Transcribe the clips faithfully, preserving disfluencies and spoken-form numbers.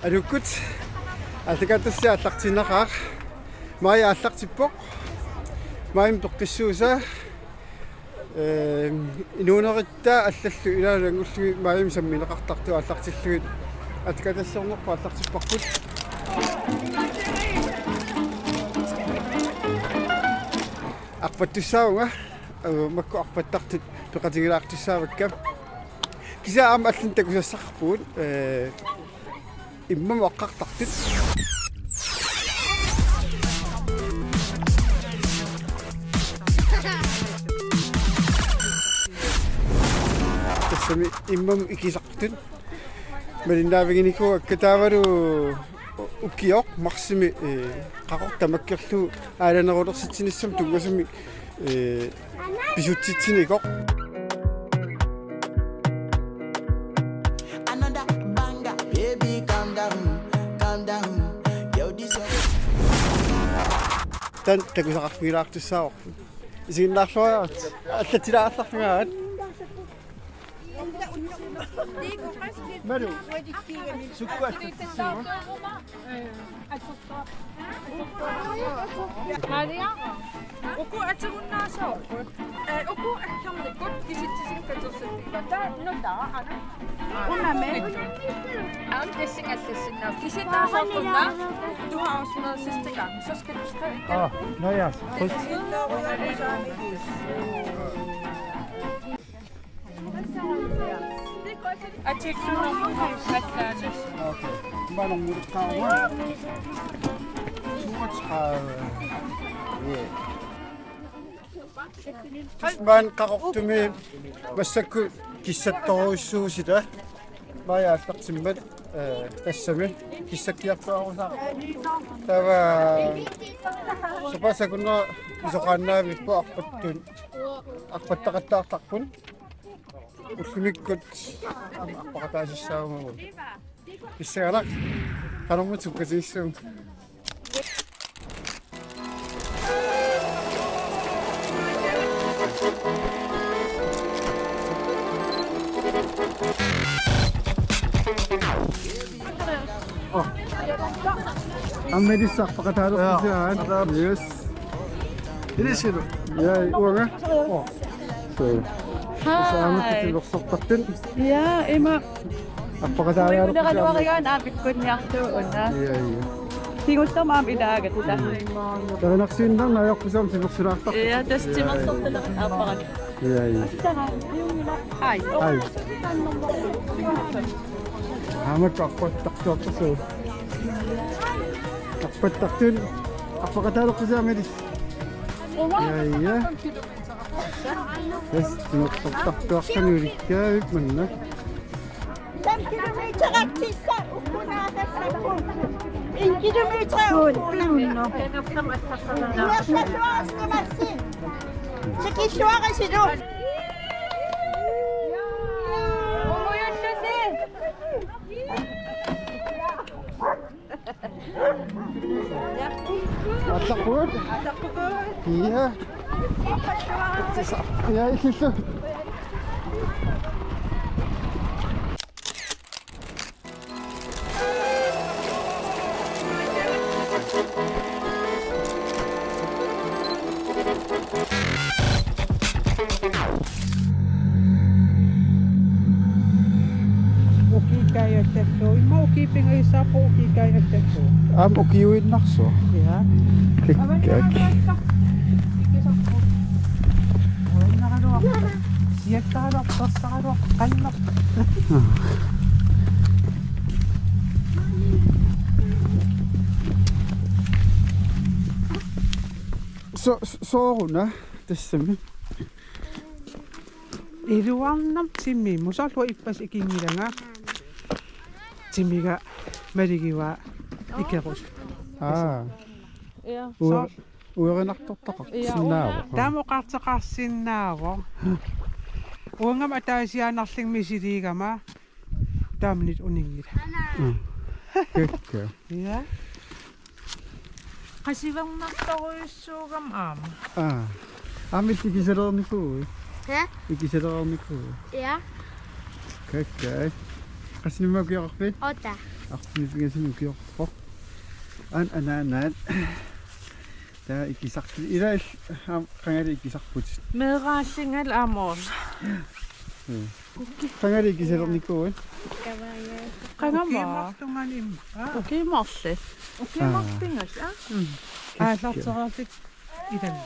Aluukkut, aallakaatitassiaq aallartiinnaqaaq. Maajip aallartippoq. Maajimi peqqissuusaa. Ehm, inuuneritta allallu ilaalu ilanngullugit maajimi sammineqartartut aallartillugit. Aallakaatitassaarnerput aallartipparput. Arpattussaavunga, uu, makku arpattartut peqatigilaartussaavakka. Kisianni aamma allanut takusassarput, eh, immamut aqqartartut. Tassami immamut ikisartut. Malinnaaviginikuuakka taavalu ukioq marsimi, eh, qaqortoq tamakkerlugu aalanerulersitsinissamut tunngasumik, eh, pisutsitsinikoq. Another banger. Baby, calm down, calm down. Yo, this song. Taanna takusaqarfigilaartussaavarput. Isiginnaarluariaruk. Allatsilaartarfigaat. Malu. Sukkut allatsissiuk? Maria. Uku atugunnaasooq. Eh, uku akkamnikut kisitsisinkatersuppata nutaaq ana. Unami. Aam tassingallassinnaavoq. Kisitsisartunga. Du har også noget sidste gang. Så skal du skrive igen. Ah, nå ja. Kryds. Okay. Maanna muliqqaarua. Toogtredive. Ja. Tassa maanna Qaqortumi massakkut kissattorujussuusita. Maajip aallartimmat, eh, tassami kissakkiartuaarusaarpoq. Taava sapaatip akunnera isoqaannaavippoq arpattut. Arpattaqattaartarput. Ullumikkut aamma arpaqataasussaavugut. Pissanganaq, qanormita sukkatigissagut. Oh. Aamma Melissaaq arpaqataalerpusi. Ja, aamma. Yes. Ilisilu. Ja, uanga. Oh. So. Hi. Saamik timersortartut. Ja, ima. Arpaqataalereerpusi. Uiguneraluarigaanni aamma pikkunniarlugu una. Ja, ja. Kingullermik aamma ilaagatta. Tarinarsiinnarneq ajorpusi aamma timersortartut. Ja, tassa timersortartut aamma. Ja, ja. Hej. Hej. Aamma arpattartuartarsuugut. Arpattartut. Arpaqataalereerpusi aamma Melis. Ja, ja. Yes, timersortartuartartut ulikkaavik manna. Fem kilometer tassa ukkunaagassappu. En kilometer ukkunaagassappu. Nuersalluarisimassi. Tikilluarisilu. Aallarpugut. Aallarpugut. Ja. Ja, illillu. Ukiup kaajattassooq, immaqa ukiup pingajussaapput ukiup kaajattassooq. Aamma ukiuinnarsuaq. Ja. Kikkaak. Siakkaraluaq, torsaraluaq, qannoq. So-, so-, sooruna tassami. Iluarnaq timimut, soorlu ippassaq ikinngilanga. Timiga maligivaa ikerus. Aa. Ja. Ua-, uerinartortaqarsinnaavoq. Ja, una. Taama oqartoqarsinnaavoq. Uangami ataasiaannarlunga misiliigama. Taamaniit uninngilanga. Mm. Kikka. Ja. Qasivernartorujussuugami aamma. Aa. Aamma ikisalerernikuuit? Hæ? Ikisalerernikuuit? Ja. Kikka. Qassinik ukioqarpit? Otte. Arfineq-pingasunut ukioqarpoq. Aana anaanaat. Taava ikisarput. Ilaa, aamma qangali ikisarput. Meeraallungali aamma. Mm. Qangali ikisalernikuuit? Qangali. Ukiumarlungaani immaqa. Ukiumarli. Ukiumarlungaani, aa? Mm. Aallartereerlutik ilami.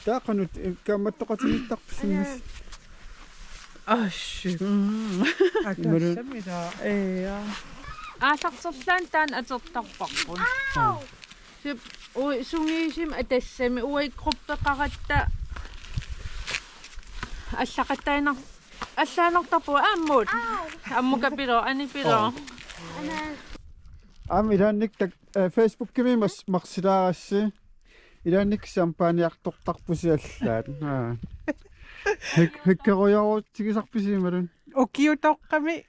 Taava qanoq, eh, kaammattoqatigiittarpisinngas? Ash. Mm. Imaluunniit. Ataassamila. Ja. Aallarterlaanni taanna atortarparput. Au. Sip, ui, sungiusimi atassami, uai gruppeqaratta allaqattaanar-, allaanartarpugut aammut. Au. Ammukapilo, anipilo. Oo. Aamma ilaannikkut, eh, Facebookimi mas-, marsilaarassi. Ilaannikkut champagneartortarpusi allaat. Aa. Hik-, hikkerujoorutigisarpisi imaluunniit? Ukiutoqqami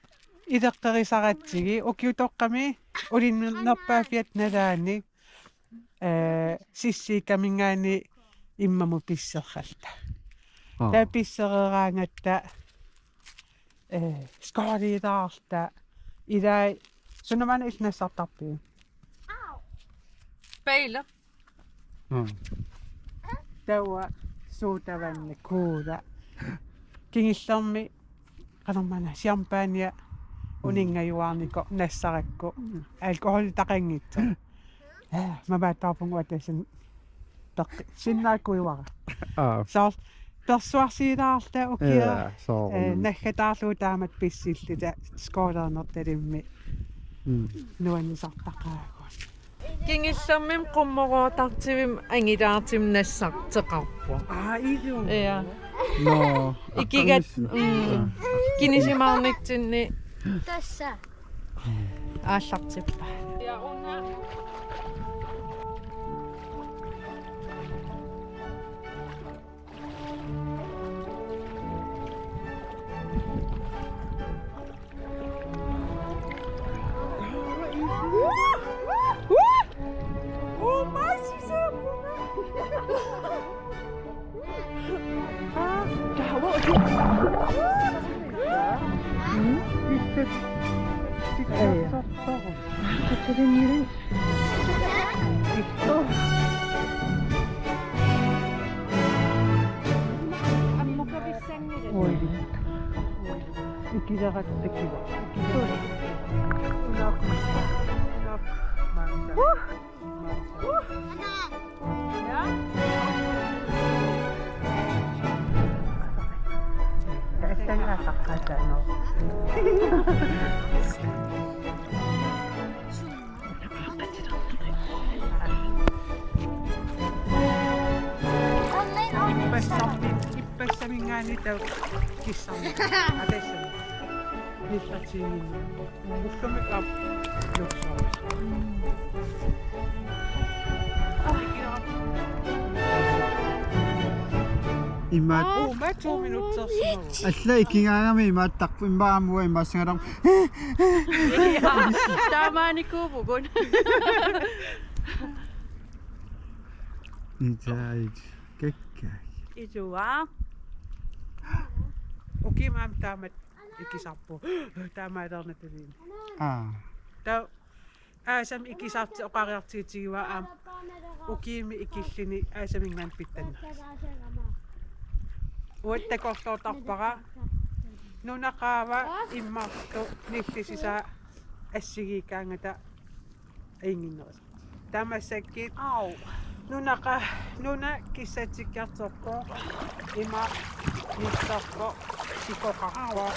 ileqqorisaratsigu, ukiutoqqami ulinnerpaaffiata nalaani. Eh, Sissiukkaminngaanniit immamut pisserallarluta. Aa. Taava pissereeraangatta, eh, skoleriilaarluta. Ilai, suna maanna illit nassartarpiuk? Baila. Aa. Taava sodavand, cola. Kingullermi qanormaana champagne uninngajuarnikoq nassarakku. Alkoholitaqanngitsoq. Aa, mamaattarpunga uanga tassa peqqi-, sinnaakkuivara. Aa. Soorlu persuarsiilaarluta ukiaq. Ja, soorlu. Eh, naggataarlugu taamatut pissilluta skolerinertalimmi. Mm. Nuannisartaqaagut. Kingullermimmi qummoroortartuvimmi angilaartumik nassarteqarpoq. Aa, iluu. Ja. Nå, ikigat, aqqangissinni. Mm. Aa. Kinisimaarnitsinni. Tassa. Aallartippa. Ui. Ikilerat takiva. Ippassamit, ippassamingaanniit taava kissarmi. Atassami. Nillertiinnginnami. Ullumi aap luksuus. Imaat. Uuma to minutsersimaguit. Alla ikigaangami imaattarpoq, immaqa aamma uanga imaassangalam. Taamaanikuuvugut. Itai. Kikka. Ilua. Ukiumut aamma taamatut ikisarpugut. Taamaaliornataliimi. Aa. Taava aasami ikisarti oqariartuutigivaa aamma ukiumi ikilluni aasaminngaanniit pitsanneq. Uagut takorloortarpara nuna qaava immarlu nillusisaa assigiikkaangata ajunngitsoq. Taava massakkut. Au. Nuna qa-, nuna kissatsikkiartorpoq. Ima nillerpoq. Sikoqarpoq.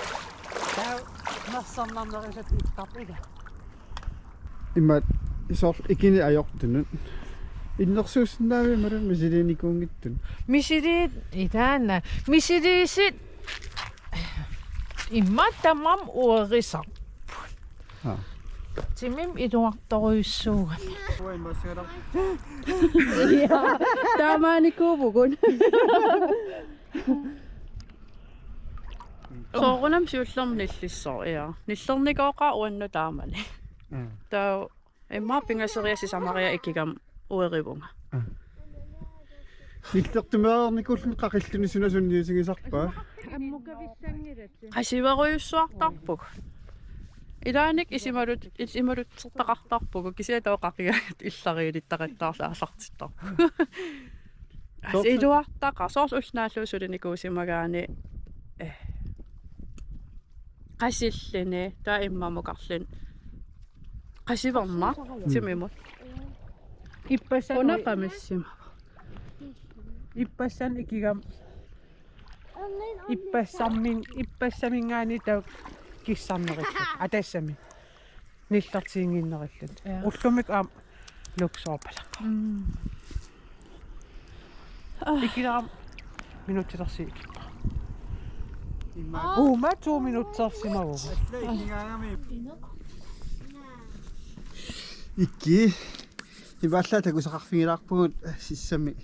Taava nersornarnerusutut ittarpoq ilaa. Ima soorlu ikini ajortunut. Innersuussinnaavimmalu misiliinikuunngitsut. Misiliit ilaana. Misiliisit immaqa tamarmik uerisarput. Aa. Timimik iluartorujussuugami. Uanga immaqa sigarar- Ja, taamaanikuuvugut. Soorunami siullermik nillissoq, ja. Nillernikuuara uannut taamani. Mm. Taava immaqa pingasoriarlunga sisamariarlunga ikigami uerivunga. Mm. Nillertumeereernikuulluni qaqilluni suna sunniutigisarpa? Qasiverujussuartarpugut. Ilaanni isumalut-, isumalutsertaqartarpugut, kisianni taava qaqigaangat illariilittaqattaarlugit aallartittarpugut. Soorlu- Iluartaqaaq, soorlu ulloq naallugu sulinikuusimagaanni, eh, qasilluni, taava immammukarluni. Qasiverma, mm, timimut. Ippassaq una qamissimavoq. Ippassaq ikigami. Ippassammin-, ippassaminngaanniit taava kissarnerullugu. Atassami. Nillertiinnginnerullugu. Ja. Ullumikkut aamma luksoorpalak. Mm. Ikilaam minuttilersiit. Immaqa. Uuma to minuttersimavoq. Alla ikigaangami. Ikki. Ivallaa takusaqarfigilaarpugut sissami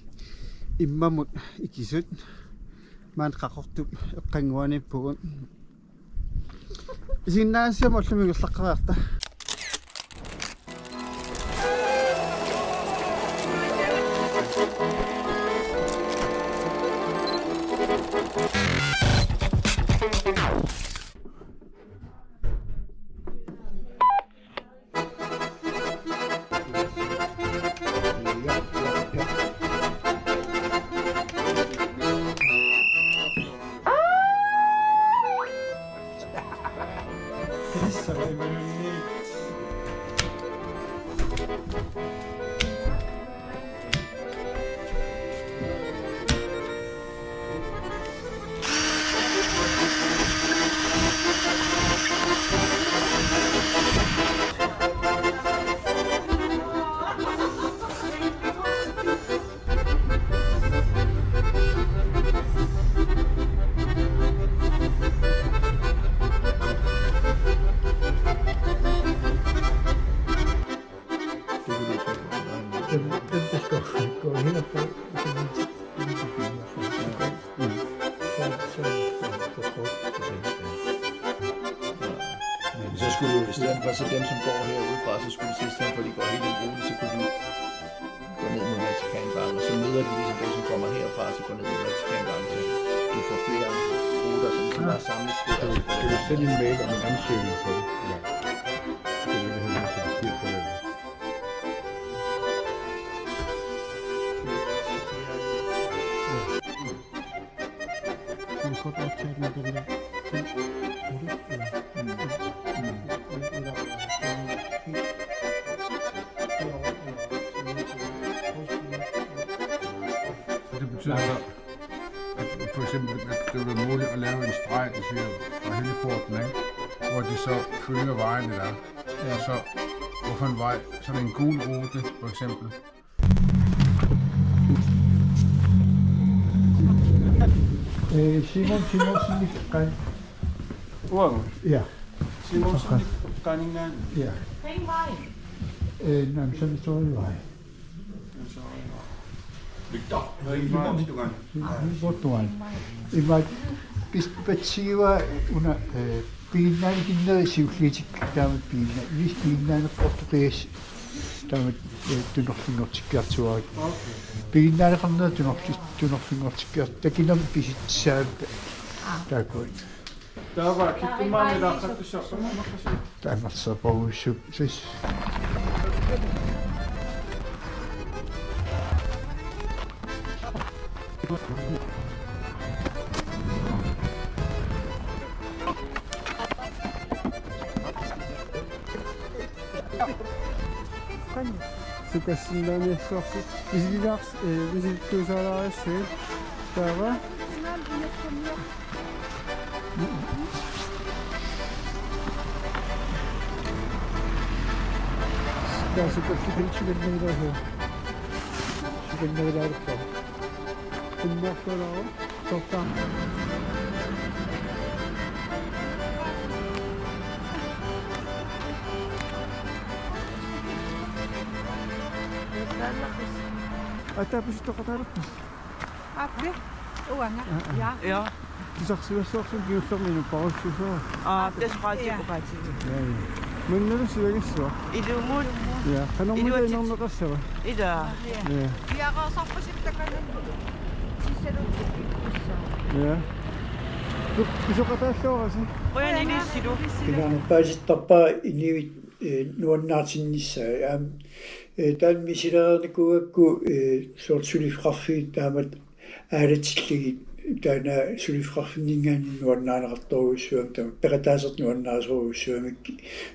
immamut ikisut. Maani Qaqortup eqqannguaniippugut. Isiginnaagassiama ullumi ingerlaqqeriarta. Den, den, der skal gå hen og få. Så, så, så, så, så, så, så. Men så skulle du i stedet for, så dem, som går herude fra, så skulle du sige, i stedet for, at de går hele ruten, så kunne du gå ned mod Vatikanbanken, og så møder de ligesom dem, som kommer herfra, så går ned mod Vatikanbanken, så du får flere ruter, som ligesom er samlet. Det er, det er sende en mail om en ansøgning på det. Ja. Det er det, der hedder, så det sker på den. Kan du godt optage den, den der? Den, kan du? Eller, eller, eller, eller, det betyder så, at for eksempel, at det vil være muligt at lave en streg, der siger, fra heliporten, ikke? Hvor de så følger vejen, der er. Ja. Så, hvorfor en vej? Sådan en gul rute, for eksempel. Eh, Simon Simonsen, kan. Uanga. Ja. Simonsen, kan. Ja. Hej, Maj. Eh, nej, men så står det vej. Victor, Victor, Victor. Victor. Imaat pis-, patsiua una, eh, piginnaanikinnerit siulliutikkagut taama piginna-, ilis piginnaaneqqortoq qias taama, eh, tunorfinngortikkiartuarit. Okay. Piginnaaneqarnerit tunorfi-, tunorfinngortikkiart-, takinami pisitsaat. Aa. Taakkuat. Taava kittummaami laaqqattussarpama maqqasi. Taannarsaaparuissuup sis. Sukkassinnaaniassavarsi. Misililaars-, eh, misilittuusaalaariassagit. Taava. Taava sukkallipitsilernilaasua. Pinnagilaalerpara. Immaartualaaruk. Tortaa. Ataapusi toqataalerpasi. Aappi. Uanga. Aa, aa. Ja. Ja. Tusarsimassavarsi kingullermi inuppassuussavat. Aa, tassa oqaatsit, ja, oqaatsit. Ja, ja. Mannalu sivagassavat. Ilumut. Ja, qanormita iluatsit inerneqassava? Ila. Ja. Piareersarpasippakanun sissalukkukkussaa. Ja. Tuk-, pisoqataalluarisi. Qujanaq ilissilu. Kinaana paasittarpaa inuit, eh, nuannaartinnissaat. Aam, eh, taanna misilereernikuugakku, eh, soorlu suliffeqarfiit taamatut aalatillugit taanna suliffeqarfinninngaanniit nuannaaneqartorujussuugamik, taama peqataasortat nuannaasorujussuugamik,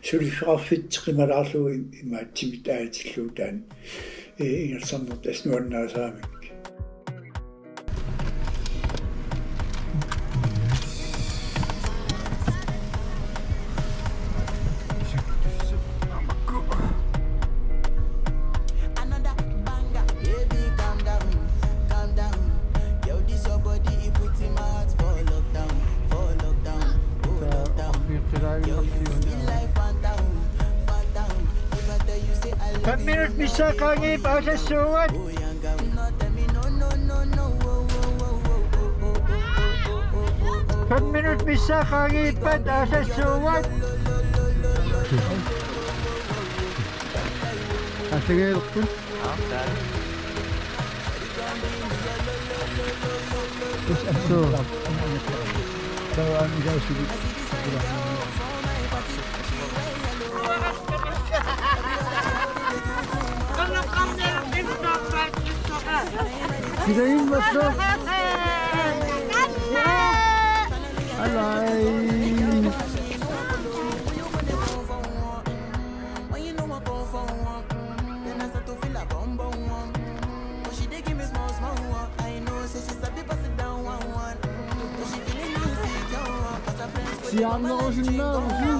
suliffeqarfik qimalaarlugu im-, imaattumik aalatillugu taanna, eh, ingerlasarnertut assut nuannaasaramik. Another banger. Baby, calm down, calm down. Yo, this your body, it puts in my heart for lockdown, for lockdown, oh lockdown. Yo, you sweet like phantom, phantom. If I tell you say I love you, fem minut missaaqaangiippat aallassuugut. Fem minut missaaqaangiippat aallassuugut. Aallartipparput. Tus assuu. Sila immaqa. Alai. Siaammerusinnaavusi.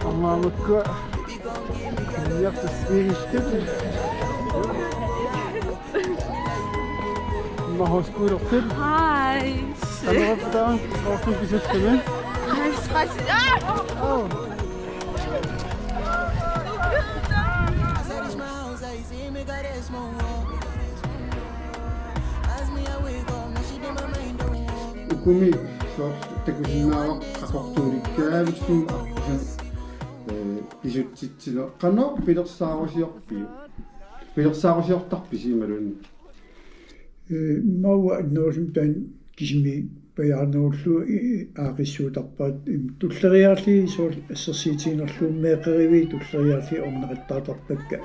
Aamma makkua. Iartussuigistut. Mahoskuulortut. Hej. Qanorpaa, qanorpaa pisuttugut? Hej, hej. Ah! Oh. Ukumi soorlu takusinnaavara qaqortuulikkaavittumik arpasik, eh, pisutsitsineq. Qanoq pilersaarusiorpiuk? Pilersaarusiortarpisi imaluunniit? Eh, maanna annerusumik taanna kisimi pajaarnerullugu, eh, aaqqissuuttarpara, im, tulleriiaarlugit soorlu assersuutiginerlugu meeqqeriviit tulleriiaarlugit orneqattaartarpakka.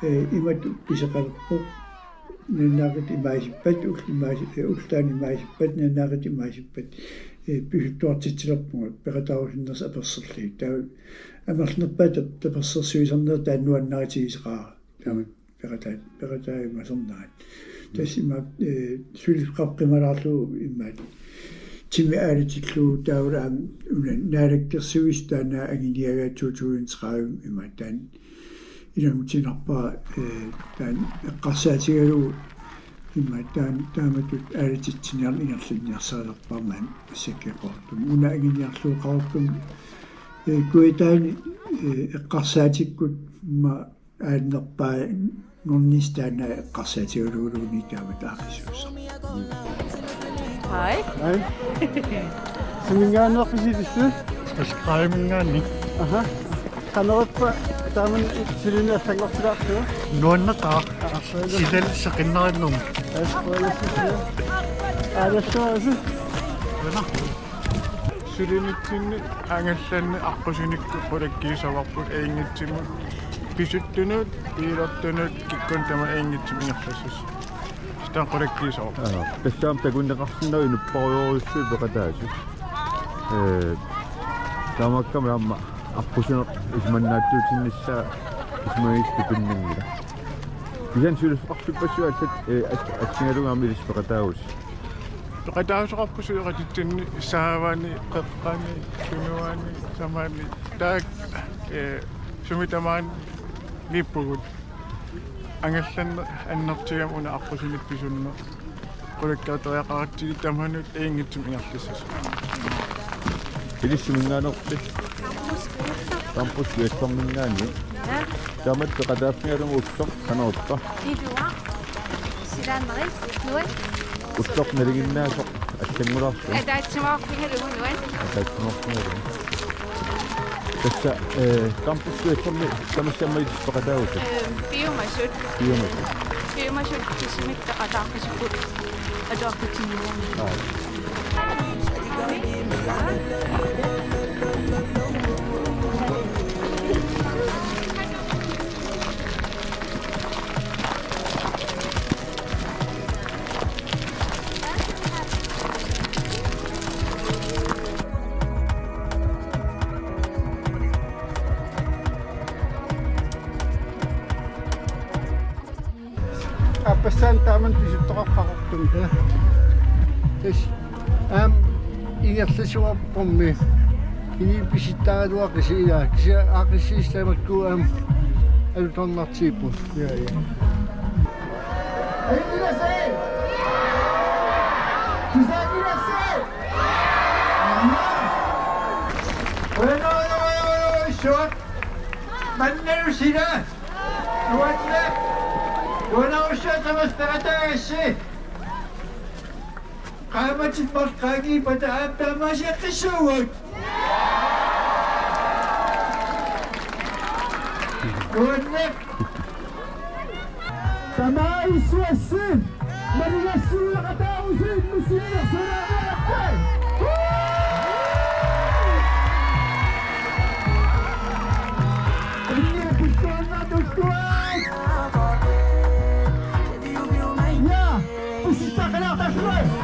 Eh, imatut pisoqalerpoq. Nuannaaqutaq imaasippat, ullut imaasi-, eh, ullut taanna imaasippat, nuannaaqutaq imaasippat. Eh, pisuttuartitsilerpunga, peqataarusunnersoq apersorlugit. Taava amerlanerpaat tap-, tapersersuisarneq taanna nuannaarutigisoqaara. Taama peqataa-, peqataajumasornerat. Tassa imaak, eh, suliffeqarfik qimalaarlugu imaak. Timi aalatillugu taavalu aamma una naalakkersuisut taanna anguniagaa to tusind tredive imaak taanna. Ilanngutinarpara, eh, taanna eqqarsaatigalugu imaak taanna taamatut aalatitsinermi ingerlanniarsarilerpara maani massakkut Qaqortumi. Una anguniarlugu Qaqortumi, eh, Kujataani, eh, eqqarsaatikkut ma aannerpaanngornissaq taanna eqqarsaatigaluguluunniit taamatut aaqqissuussaaq. Hej. Hej. Suminngaanneerpisi tassa? Tassa Qajamingaanniit. Aha. Qanorpaa taamani sulineq allanngortilaarsiuk? Nuanneqaaq. Aa, qujanaq. Ilaa seqinnarinnum. Aa, qujanaq. Aallassuarisi. Qujanaq. Sulinitsinni angallanneq aqqusinikkut qulakkiissavarput ajunngitsumik pisuttunut, biilertunut, kikkunnut tamanut ajunngitsumik ingerlassasoq. Taanna qulakkiissavarput. Aa, tassami takuneqarsinnaavoq inupparujorujussuit peqataasut. Ee, Taamaakkami aamma aqqusineq isumannaatsuutinnissaa isumaginngilara. Kisianni suliffeqarfippassuit allat, eh, as-, assigalugu aamma ilissi peqataavusi. Peqataasoqarpusi suleqatitsinni saavani, qeqqani, tunuani, samani. Taakku, eh, sumi tamaani niippugut. Angallanneq annertuumik una aqqusineq pisunneq. Qulakkeertoriaqaratsigit tamanut ajunngitsumik ingerlassasoq. Ilissuminngaanneerpit? Campus Ullorminngaanniit. Taamatut peqataaffigalugu Ulloq qanoq ippa? Ilua. Silaannerit, Ulloq. Ulloq nalinginnaasoq allanngulaarpoq. Ataatsimoorfigalugu nuan. Ataatsimoorfigalugu. Tassa, eh, Campus Ullormi tamassi aamma ilissi peqataavusi? Ehm, piumasut. Piumasut. Piumasut kisimi peqataarpasippoq atuarfitsinniarlugu. Aa. Aappassaani taamani pisuttoqaqqaqortumik. Tassa aamma ingerlasuarpummi. Ini pisittaagaluaqisi ilaa. Kisianni aaqqissuussimasut aamma alutornartigipput. Ja, ja. Mannalu sila. Nuanneq. Nuannerussuaq tamassi peqataagassi. Qaammatit marluk qaangiuppata aamma taamaasiaqqissuugut. Nuanneq. Taamaassuassi. Maligassiuleqataavusi nusiilersunaarniartai. Ja, pusissaqalaartarlugu.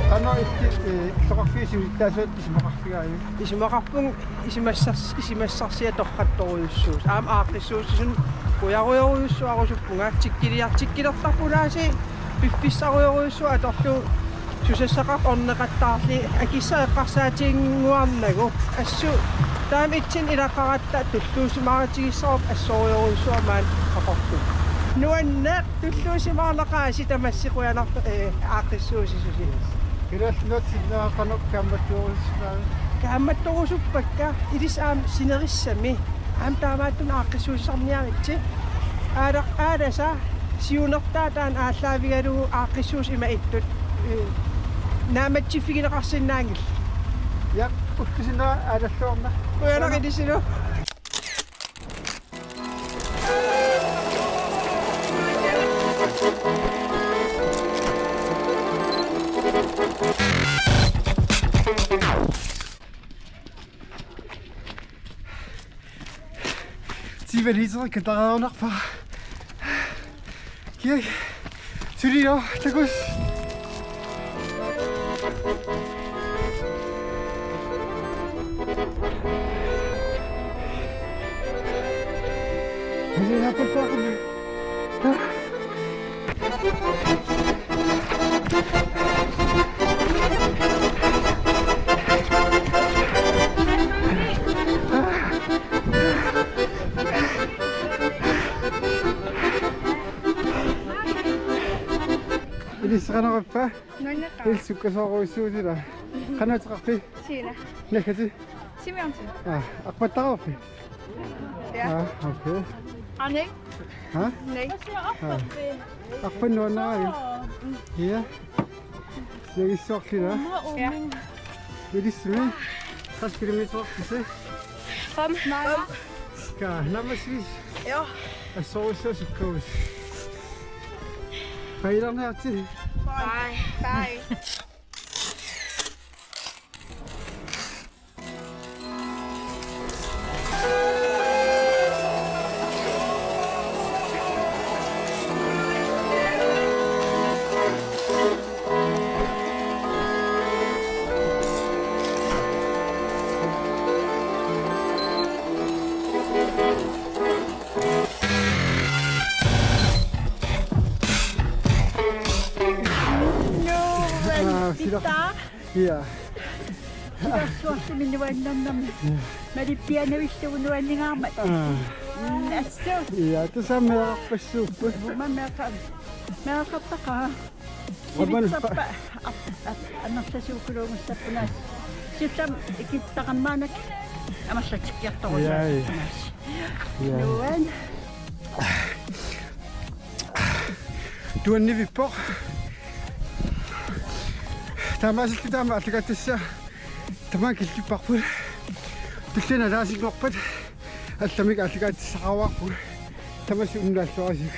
Qanoq illit, eh, illoqarfiit siulittaasuat isumaqarfigaajuk? Isumaqarpunga isumassars-, isumassarsiat torrattorujussuusut. Aamma aaqqissuussisunut qujarujorujussuarusuppunga, tikkiliar-, tikkilertarput aasiit piffissarujorujussuaq atorlugu susassaqartoq orneqattaarluni akissaq eqqarsaatiginnguarnagu. Assut taama ittunik ilaqaratta tulluusimaarutigissavarput assorujorujussuaq maani aqortut. Nuanneq, tulluusimaarnaqaasi tamassi, qujanarpoq, eh, aaqqissuussisusi. Kalaallit Nunaat sinnaanera qanoq kaammattorujussuusi? Kaammattorusuppakka ilissi aamma sinerissami. Aamma taamaattumik aaqqissuussisarniaritsi. Aala-, aalasa siunertaa taanna aallaavigalugu aaqqissuussisut ima ittut, eh, naammatsiffigineqarsinnaanngillat. Ja, ullup sinnera aalalluarna. Qujanaq ilissilu. Tiiva liiterikkut tareerunarpara. Kiag. Sulillugu takuss. Ilissi qanoq ippa? Nuanneqaaq. Ilissi sukkasoorujussuusi ilaa. Qanoq ateqarpit? Siina. Naggati? Simeonsen. Aa, aqquattaqarpit? Ja. Aa, okay. Aa, nej. Ha? Nej. Aa. Aqpannuannaragi. Ja. Siagissuarlila. Ja. Ilissimi. Tres kilometer. Fem. Fem. Ka, naammassivis. Ja. Assorujussuaq sukkavusi. Bye, Lennart. Bye. Bye. Taa. Ja. Silarsuarlumi nuannarnarmi. Malippianavillugu nuanningaarmat. Ah. Mm, assu. Ja, tassami meerarpassuupput. Uuma meeqa-, meeraqartaqaaq. Uuma Sivitsarpa. Ap-, ap-, amerlasuukuluugussappunga. Siullermik ikittaqarmaanak amerlatikkiartorujussuuvoq. Ja, ja. Ja. Nuan. Tuannivippoq. Taamaasilluta aamma aallakaatitassaq. Tamaanga killipparput. Tulliani ataasinngorpat allamik aallakaatitassaqarumaarpugut. Tamassi unnualluarisiuk.